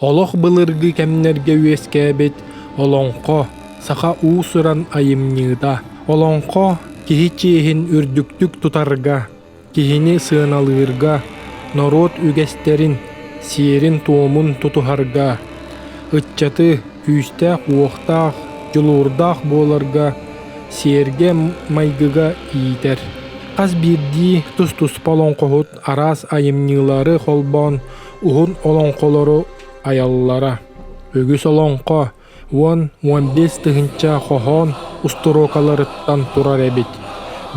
Олох былыргы кэмнэргэ үөскээбит олоҥхо саха уус-уран айымньыта. Олоҥхо киһи чиэһин үрдүктүк тутарга, киһини сыаналыырга, норуот үгэстэрин, сиэрин-туомун тутуһарга, ыччаты күүстээх-уохтаах, дьулуурдаах буоларга, сиэргэ-майгыга иитэр. Хас биирдии тус-туспа олоҥхоһут араас айымньылары холбоон уһун олоҥхолору айаллара. Үгүс олоҥхо 10-15 тыһыынча хоһоон устуруокаларыттан турар эбит.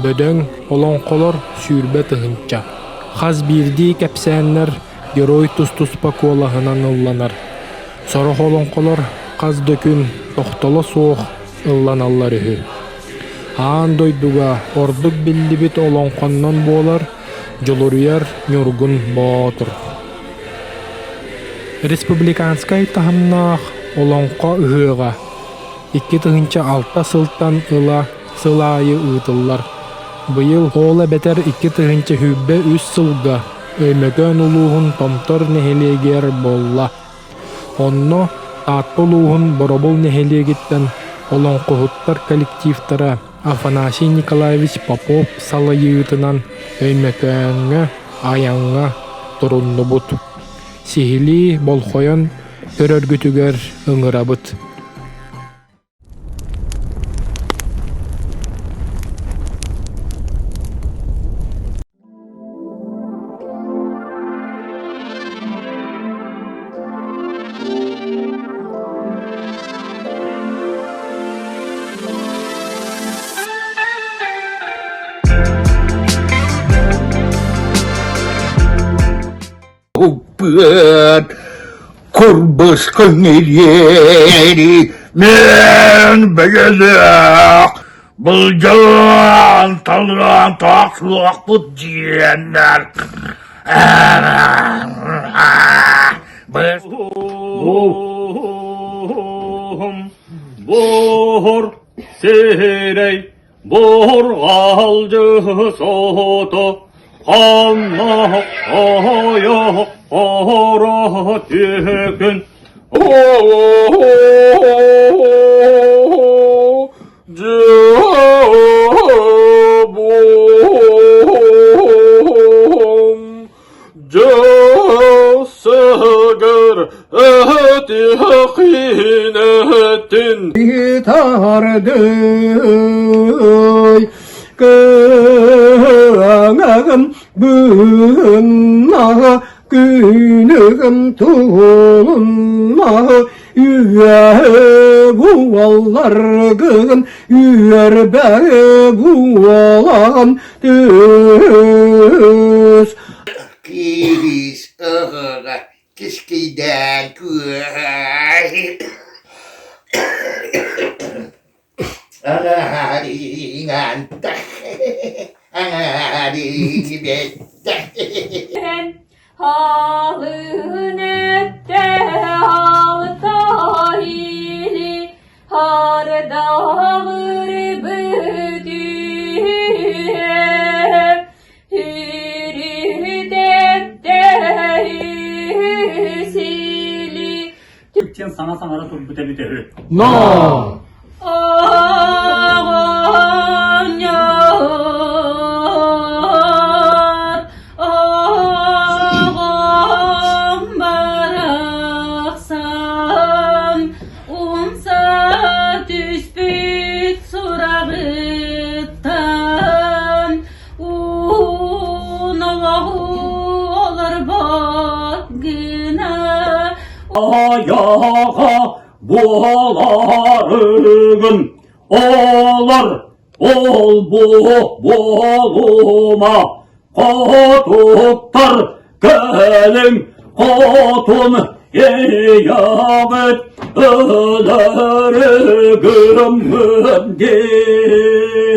Бөдөҥ олоҥхолор 20 тыһыынча. Хас биирдии кэпсээннэр герой тус-туспа куолаһынан ылланар. Сорох олоҥхолор хас да күн тохтоло суох ылланаллар үһү. Аан дойдуга ордук биллибит олоҥхоннон буолар Дьулуруйар Ньургун Боотур Республиканскай таһымнаах Олоҥхо ыһыаҕа 2006 сылтан ыла сыл аайы ыытыллар. Быйыл ол эбэтэр 2023 сылга Өймөкөөн улууһун Томтор нэһилиэгэр буолла. Онно Таатта улууһун Боробул нэһилиэгиттэн олоҥхоһуттар коллективтара Афанасий Николаевич Попов салайыытынан Өймөкөөҥҥө айаҥҥа туруннубут. Сиһилии болҕойон көрөргүтүгэр ыҥырабыт. Уппыат курбускун ириэри мен бэйэлээх былдьаан талыан тохсуохпут диэннэр Буһур сирэй Бурҕалдьы соһуто ханна ойох хоро түһүкүн Дьассыгыр өтүхинэтин Тардый кыаҥаҕым быыннаҕа күнүгүм туһуннаҕа үөһэ буолларгын үөрбэ буолаҕын түс Киис ыһыга кискийдээн күөһэй Аҥаарыҥантах аҥаарыҥ бэттэх Халын өттө алта или хардаҕыр бүтүө Диэн саҥа саҥара турбут эбитэ үһү. Но! Оҕонньор, оҕом барахсан, умса түспүт сураҕыттан Уун олоҕу олорбот гына Айаҕа буоларыгын олор ол-бу буолума хотуттар кэлиҥ хотун ийэҕит өлөрү гыммын дии.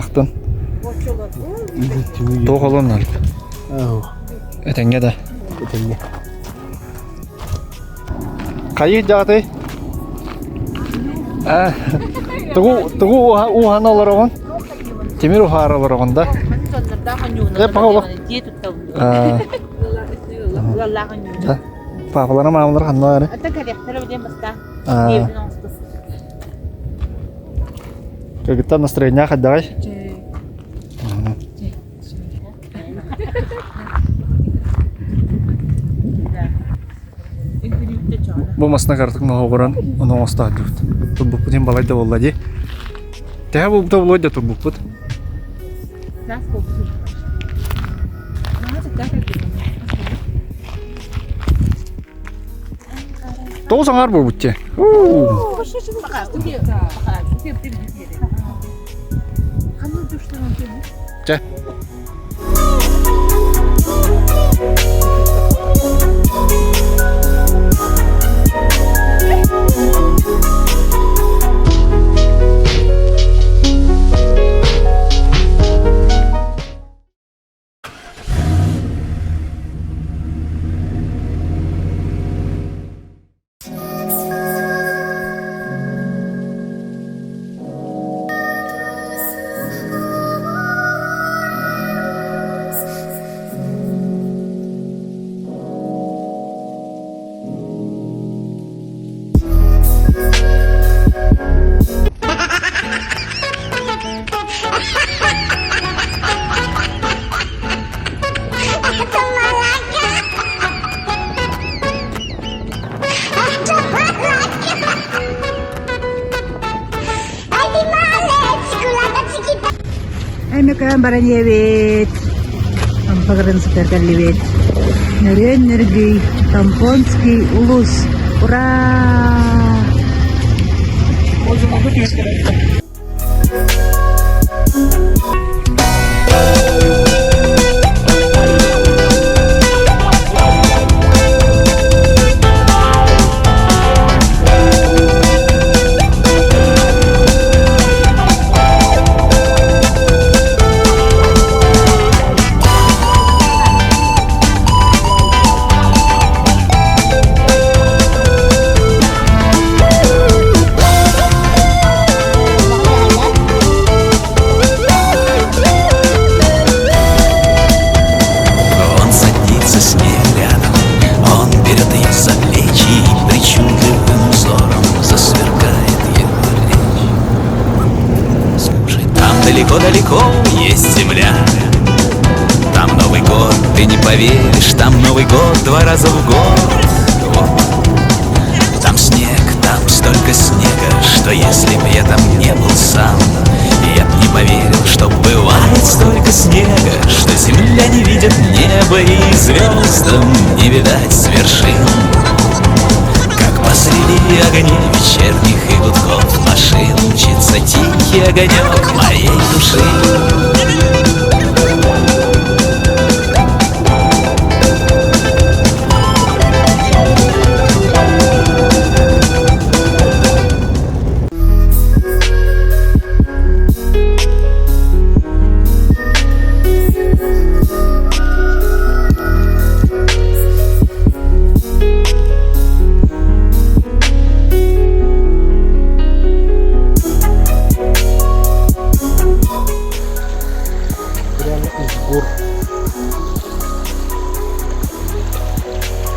Ыраахтан. Туох олоннор? Этэҥҥэ да. Этэҥҥэ. Хайыы дьаҕатай? Тугу тугу ууһан олороҕун? Тимир уһаара олороҕун да? Э, паҕа Папалара маамалара ханна баары? Кыргыттар настроение хайдаҕай? Бу масына кыратык ноһоҕуран ону оҥостоодубут. Турбуппут иһин балай да буолла дии. Төһө буолбута буолуой да турбуппут. Тоҕус аҥаар буолбут дии. Чэ. Өймөкөөн баран иһэбит, Ампагырын сытар кэллибит. Нөрүөн Нөргүй, Томпонский улус, ура! Он садится с ней рядом, он берет ее за плечи и причудливым узором засверкает его речь. Слушай, там далеко-далеко есть земля, там Новый год, ты не поверишь, там Новый год два раза в год. Вот. Там снег, там столько снега, что если б я там не был сам, я б не поверил, что бывает столько снега, что земля не видит неба и звездам не видать с вершин. Как посреди огней вечерних и гудков машин мчится тихий огонек моей души. Прямо из гор.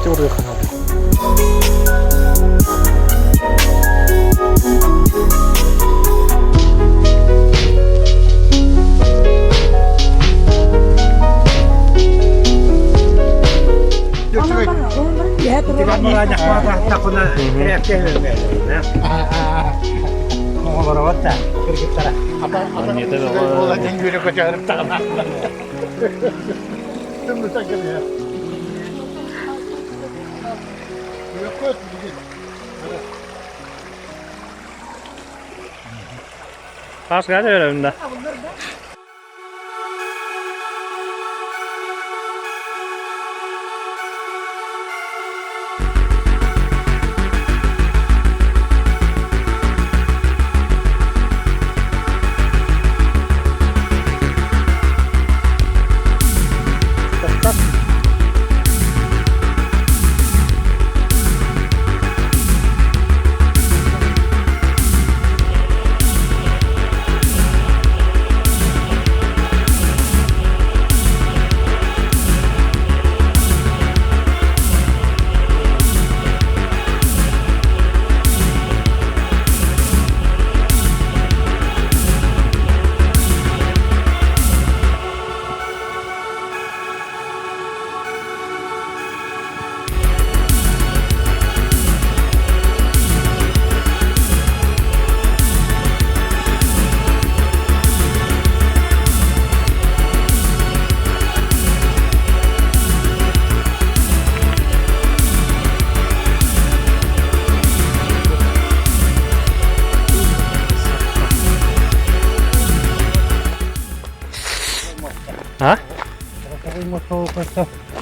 Теория надо. Хас гада беремин да.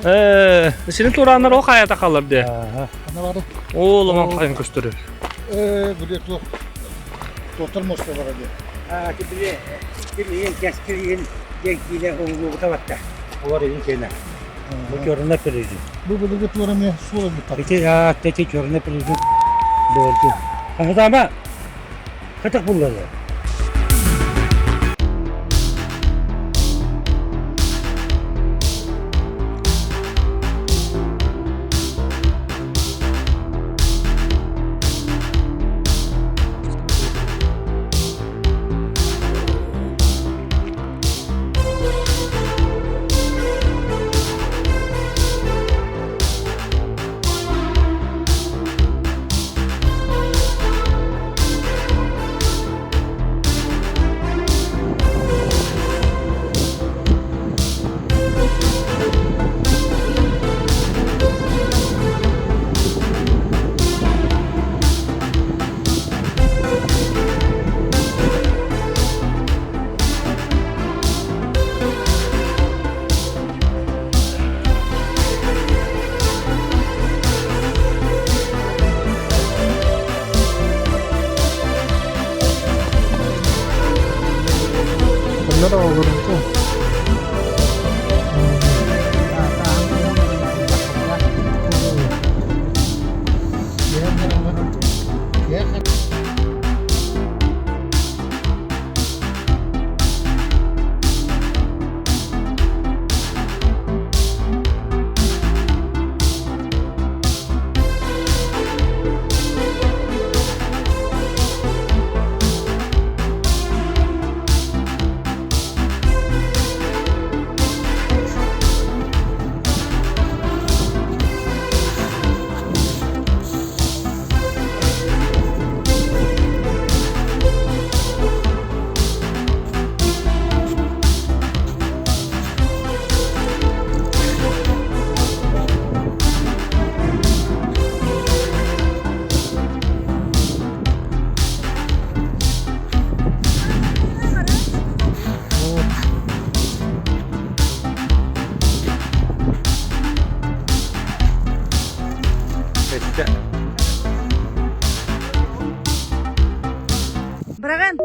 Ээ, сирин турааннар ол хайата халар дии. Ол омон хайын көстөрөр. Ээ, били туох Доктор Москваҕа диэн. Аа, били ким кэскил иһин диэн киинэ уһуллубута батта. Олор иһин киэнэ. Бу черный призм. Бу былыргы туора эмиэ суол эбит. Ити аат черный призм буолду. Хаһытаама хатах буллалар. Bunlar olurdu. Быраҕан.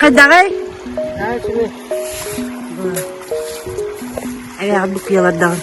Хайдаҕай? Айаҕын букуйалардаҕын.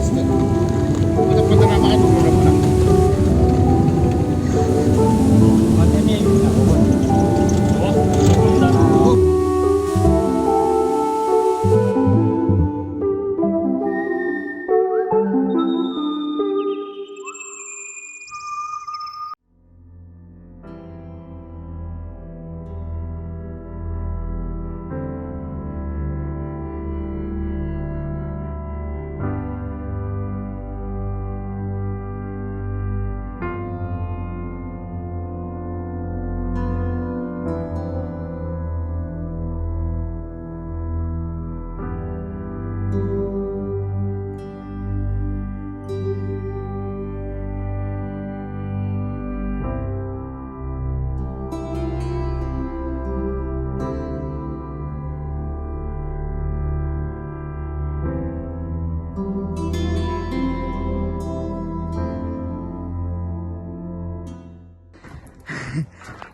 Таҕыста. Это панорамаҕа туруорабына.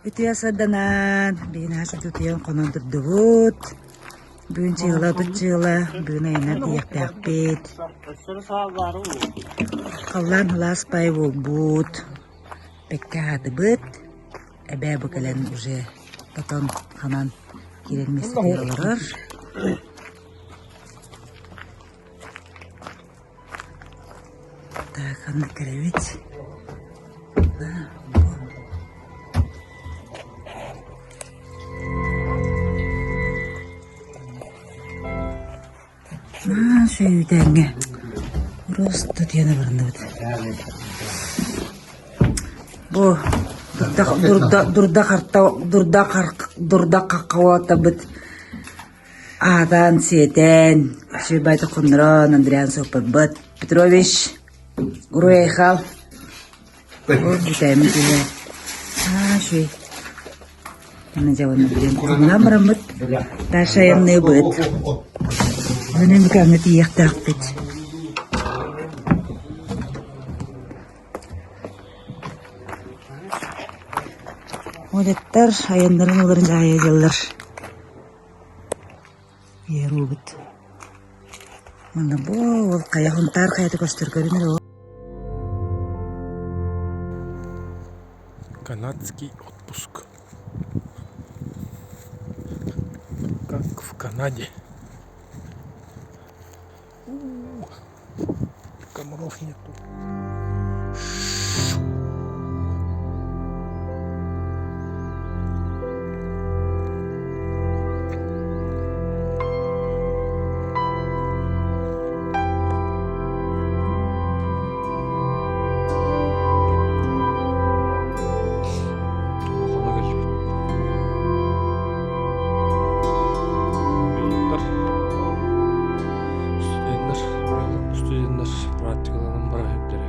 Үтүө сарданан, биһиги сытытыйан хонон турдубут. Бүгүн чыыла отут чыыла, бүгүн айанар тиийиэхтээхпит. Халлаан сылаас пай буолбут. Бэккэ аһаатыбыт. Эбээ бу кэлэн уже тотон ханан киирэн миэстэтигэр олорор. Так, ханна кэлэбит? Аа, сүүтээҥҥэ просто тиэнэ баранныбыт. Бу дурда дурда харта дурда дурда хаххауатабыт аатаан сиэтээн сүбайты хоннорон Андриан суоппарбыт Петрович Уруй-айхал Бүтээммит үлэ аа үчүгэй Аны дьэ уонна билэн хомунан бараммыт дальше айанныыбыт Бүгүн бүкээҥҥэ тиийиэхтээхпит Уолаттар айаннарын ууларын дьаһайа дьаллар Иэруубут Уонна бу ол хайа Хонтаар хайата көстөр көрүнэр ол Канадский отпуск. Как в Канаде. Комаров нету. Студенттар, студенттар практикаланан бара иһиптэрэ.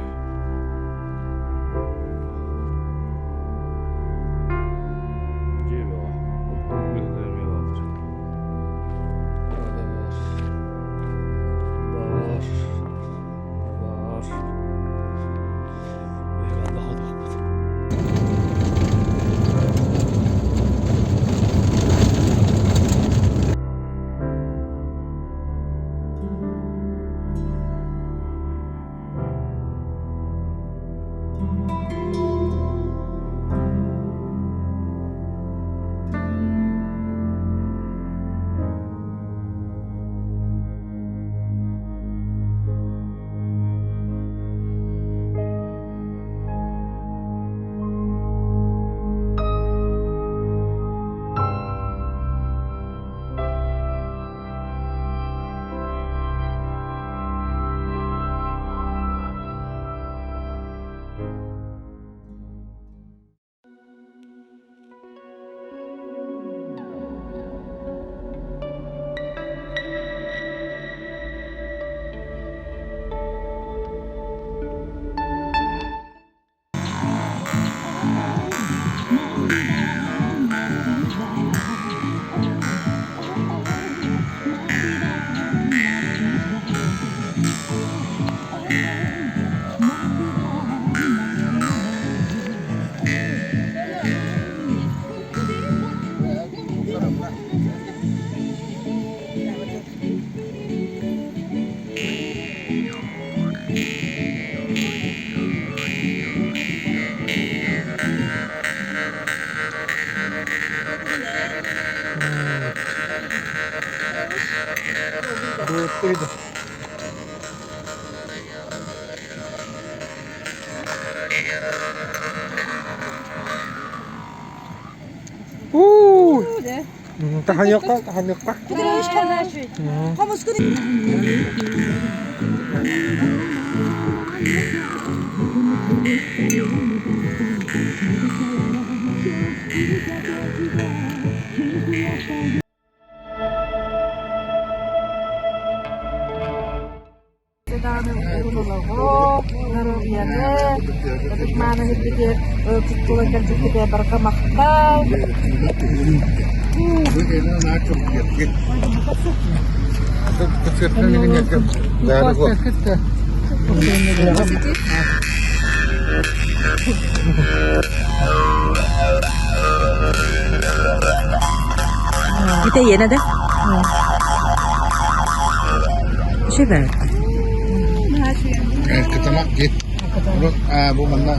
Таханьыкка, таханьыкка. Даҕаны уһун олоҕу, доруобуйаны, ытык-мааны сирбитигэр туттулан кэлбиккитигэр барҕа махтал. Итийэнэ да? Үчүгэй. Кытамак дит. Бу манна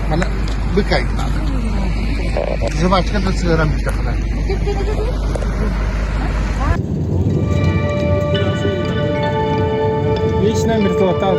Мана быкай надо. Жвачка да сырам битахана. Вечная мерзлота.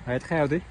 Айт хайабытый?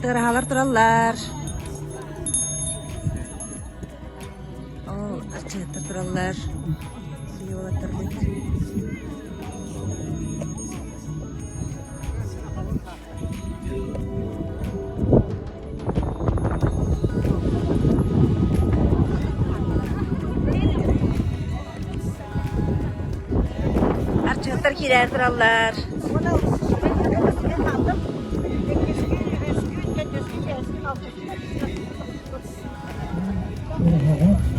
Тыраһалар тураллар. Ол арчыһыттар тураллар. Уолаттарбыт. Арчыһыттар киирээр тураллар.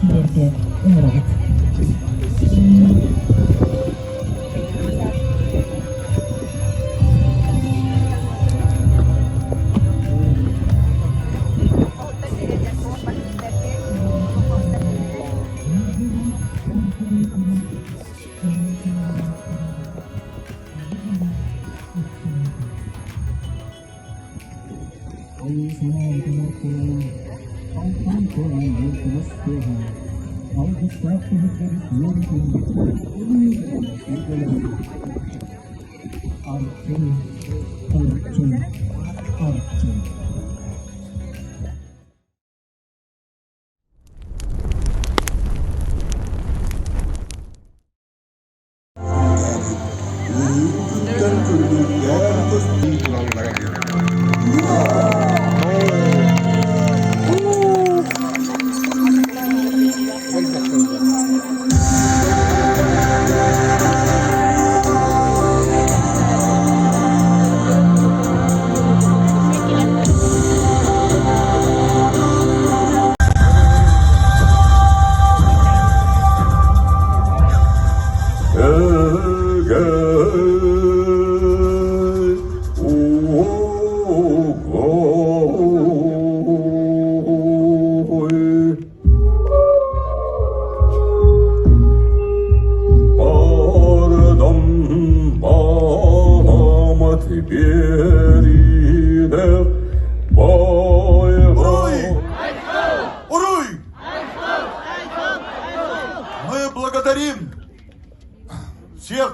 Киирэргэ ыҥырабыт.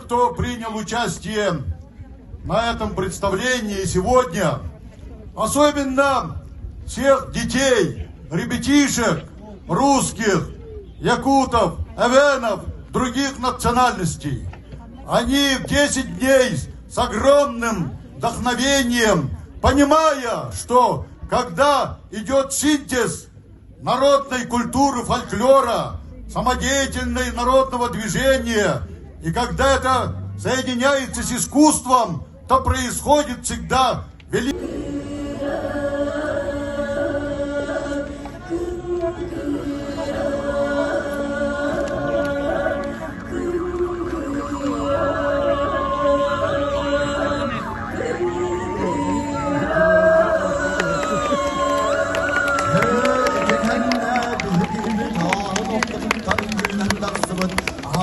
кто принял участие на этом представлении сегодня, особенно всех детей, ребятишек, русских, якутов, эвенов, других национальностей. Они в 10 дней с огромным вдохновением, понимая, что когда идет синтез народной культуры, фольклора, самодеятельной народного движения, и когда это соединяется с искусством, то происходит всегда великий.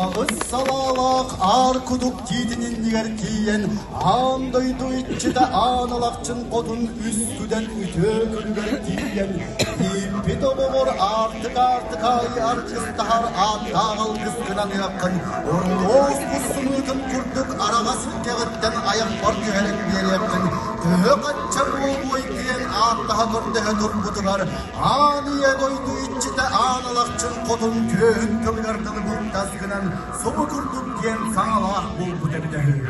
Аҕыс салаалаах аар кудук тиитин иннигэр тиийэн, аан дойду иччитэ аан алахчын хотун үс сүдэн үтүө күнүгэр тиийэн, ииппит олоҕор аартык-аартык аайы аргыстаһар ааттаах алгыскынан ыаххын, оруос кус сымыытын курдук араҕас илгэҕиттэн айахпар түһэрэн биэриэххин, төһө-хачча буолуой диэн ааттаһа көрдөһө турбутугар, Аан ийэ дойду иччитэ Аан Алахчын хотун түөһүн тылыгар дылы бултас гынан субу курдук диэн саҥалаах буолбут эбитэ үһү.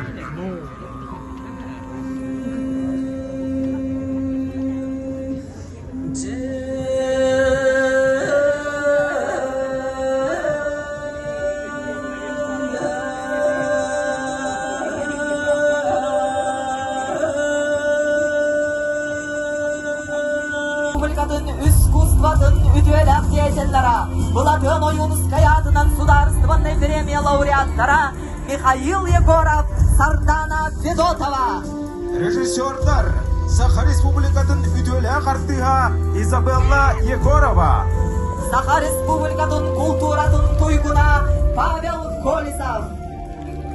Республикатын искусствотын үтүөлээх деятеллара, Былатыан Ойуунускай аатынан судаарыстыбаннай премия лауреаттара Михаил Егоров, Сардана Федотова. Режиссердар Саха Республикатын үтүөлээх артыыһа Изабелла Егорова. Саха Республикатын култууратын туйгуна Павел Колесов.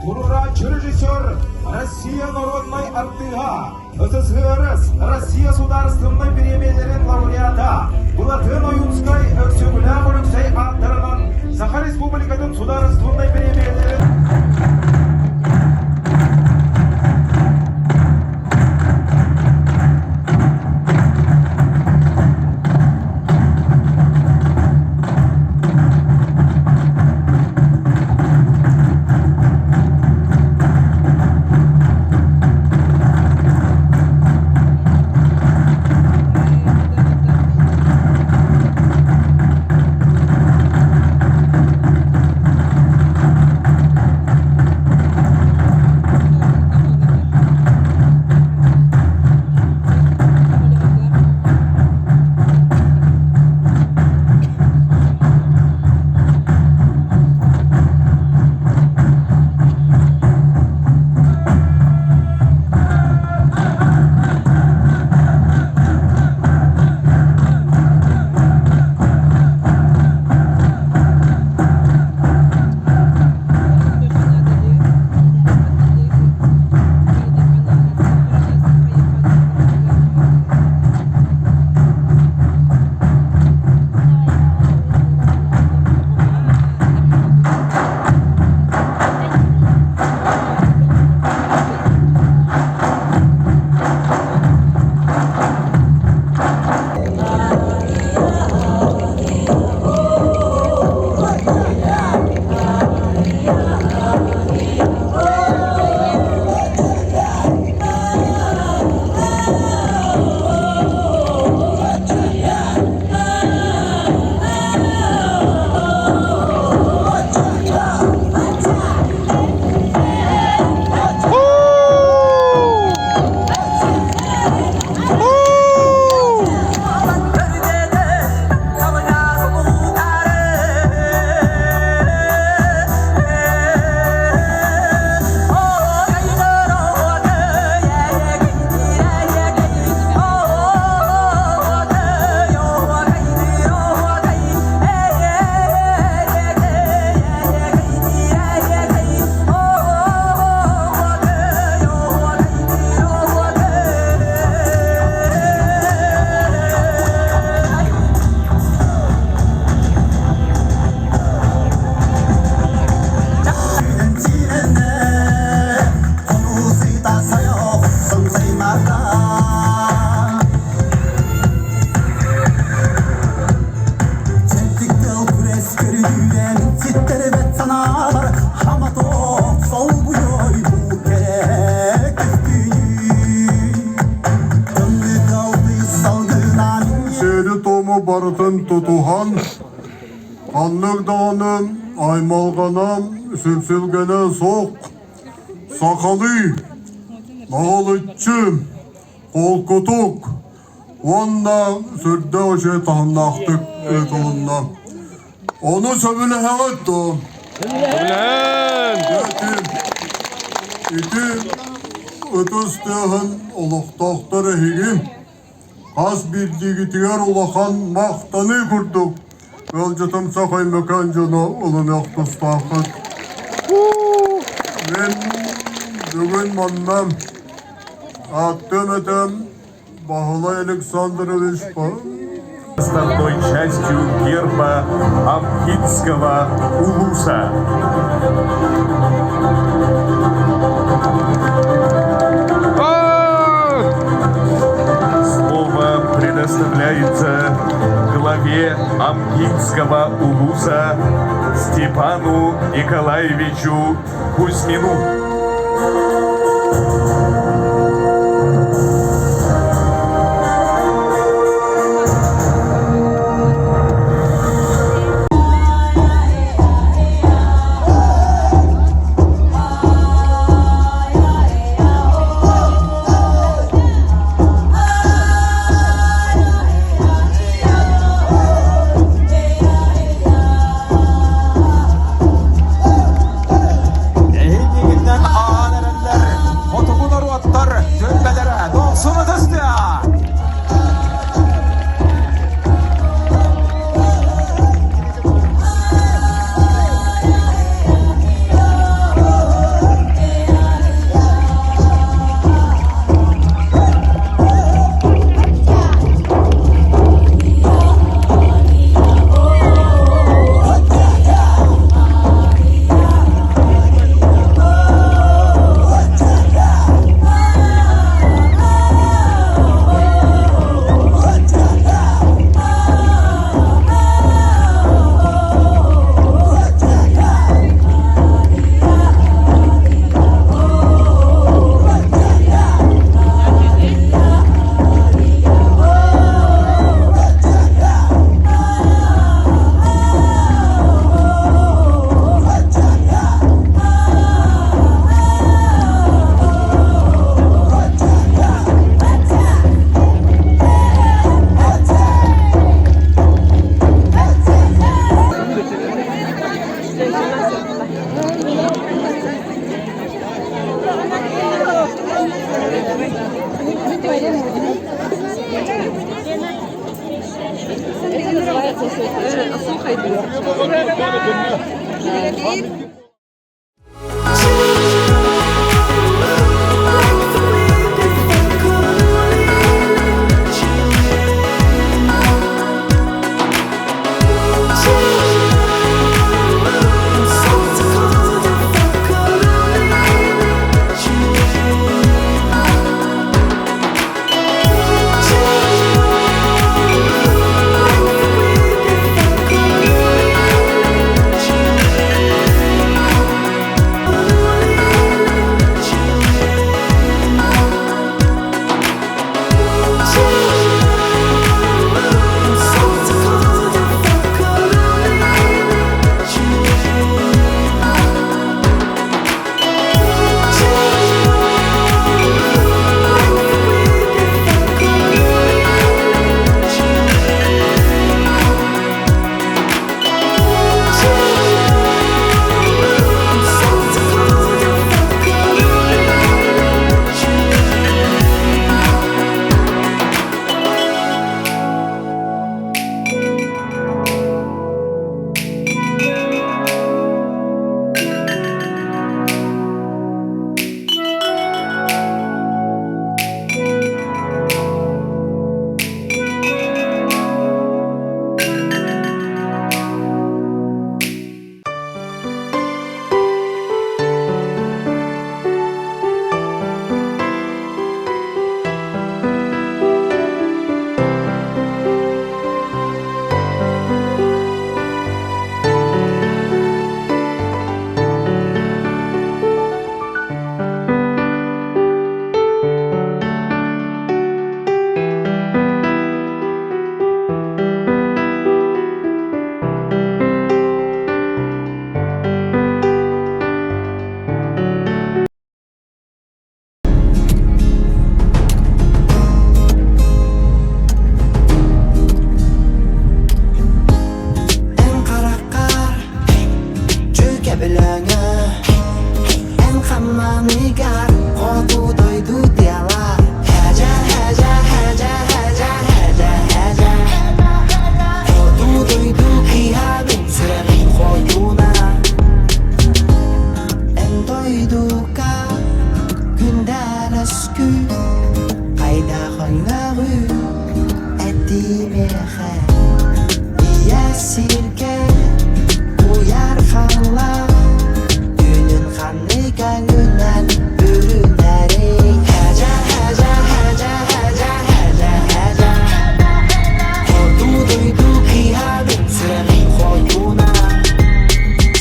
Туруорааччы режиссер Россия народнай артыыһа СССР Россия судаарыстыбаннай бириэмийэлэрин лауреата Былатыан Ойуунскай Өксөкүлээх Өлөксөй ааттарынан Саха Республикатын судаарыстыбаннай бириэмийэлэрин Сиэри-туому барытын тутуһан, ханнык даҕаны аймалҕана, сүпсүлгэнэ суох сахалыы, наҕылыччы, холкутук уонна сүрдээх үчүгэй таһымнаахтык ыытылынна. Ону сөбүлэһэҕит дуо? Сөбүлэһэн! Ити ытыс тыаһын олохтоохтор эһиги хас биирдиигитигэр улахан махтаныы курдук ыалдьытымсах Өймөкөөн дьоно ылыныах тустааххыт. Мин бүгүн манна ааттыам этэ Баһылай Александрович Основной частью герба Амхинского улуса. Слово предоставляется главе Амгинского улуса Степану Николаевичу Кузьмину. Эһигинэн аан эрэллэр, хотугу норуоттар түөлбэлэрэ дохсун ытыстыа! миэхэ Ийэ сиргэ куйаар халлаан Түүнүн ханнык өҥүнэн бүрүнэрий Хэдьэ, хэдьэ, хэдьэ, хэдьэ, хэдьэ, хэдьэ Хоту дойду кыыһа мин сүрэҕим хотуна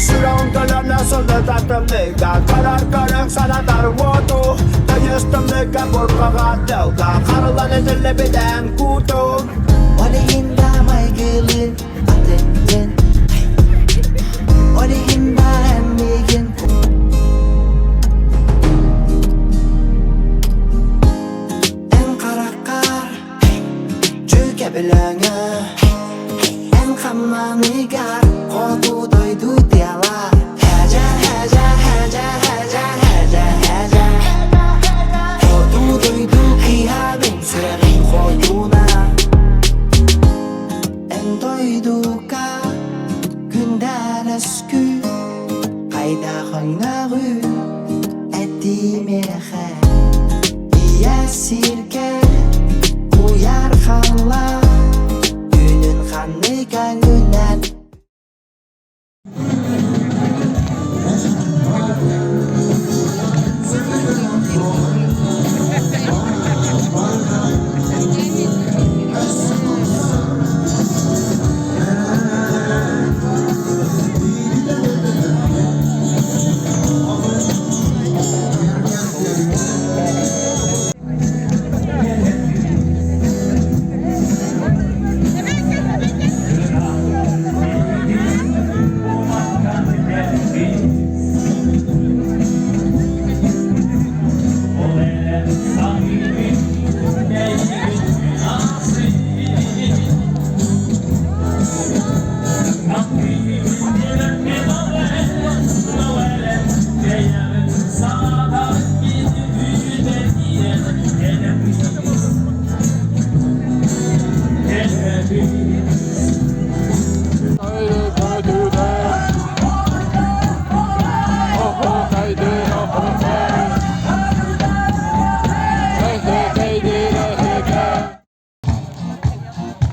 Сүрэҕим төлөнө сылытар тымныыга Көрөр көрүҥ санатар уоту Тыйыс тымныыга бурҕаҕа тыалга Харыллан этиллибитэн куутун Ол иһин да майгылыын атыҥҥын Ол иһин да эн миигин Эн хараххар дьүкэбилэҥэ Эн хамнаныгар хоту дойду тыала Хэдьэ, хэдьэ, хэдьэ, хэдьэ, хэдьэ, хэдьэ Хоту дойду кыыһа мин сүрэҕим хотуна Эн дойдуга күндэлэскү Хайдах өҥнөҕү этиий миэхэ Ийэ сиргэ куйаар халлаан Түүнүн ханнык өҥүнэн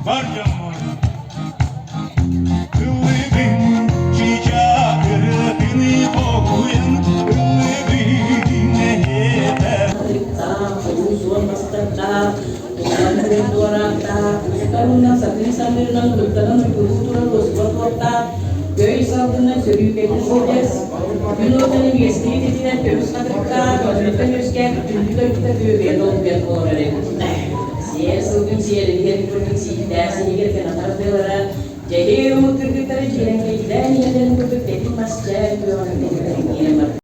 Бар дьоммор Ыллыгын чыча ырыатын хоһуйан ыллыгын эһиэтэ Сиэр сылгын сиэригэр курдук сииктээх синигэр кынатар тыалара, дьэһиэй омук кыргыттары дьиэрэҥкэйдээн иһэллэрин курдук тэтим мас чээл күөҕүн киирэн барда.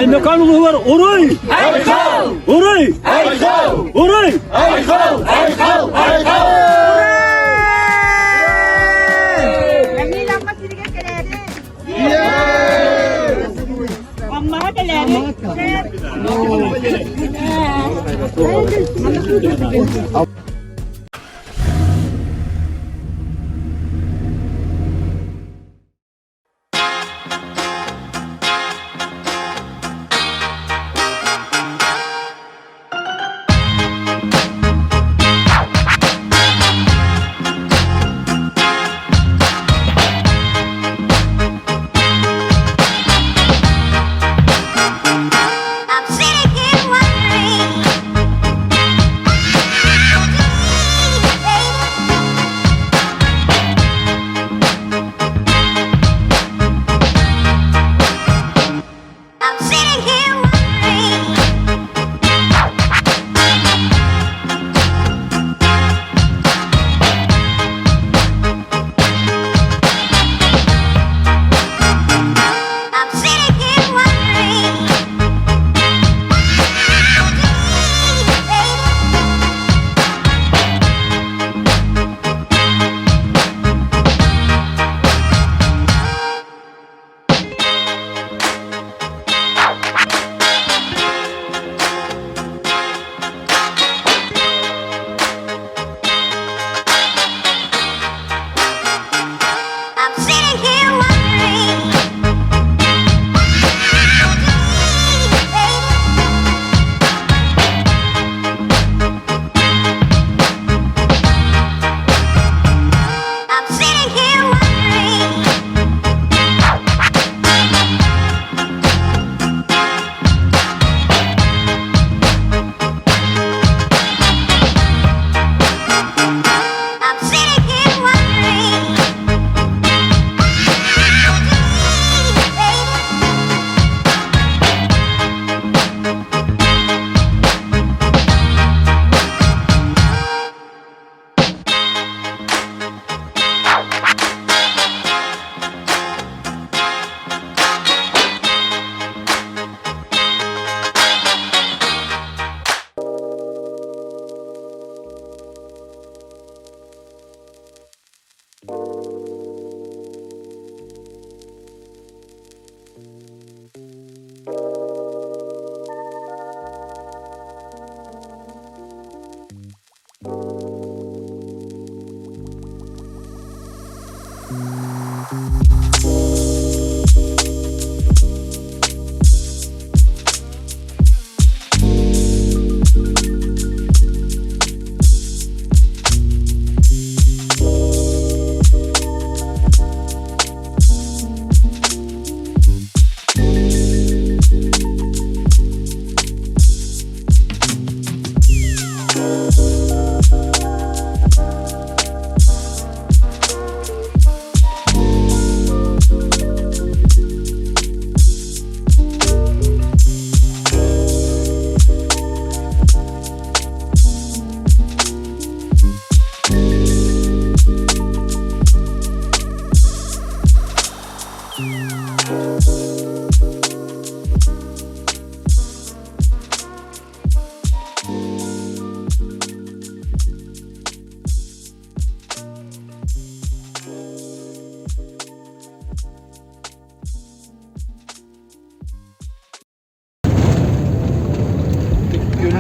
Өймөкөөн улууһугар Уруй! Айхал! Уруй! Айхал! Уруй! Айхал! Айхал! Айхал! Аммаҕа кэлээри. I'm sitting here wondering.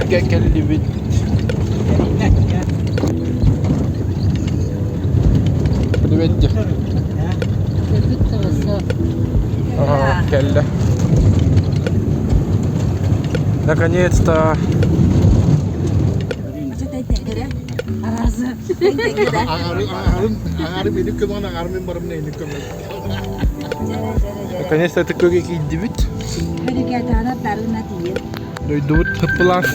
Ытык-Күөлгэ кэллибит. Привет. Ага, кэллэ. Наконец-то. Наконец-то Ытык-Күөлгэ киирдибит. Дойдубут хыппылаах.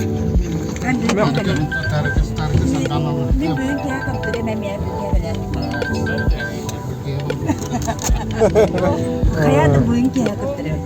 Хайа да бүгүн киһи кыттырым.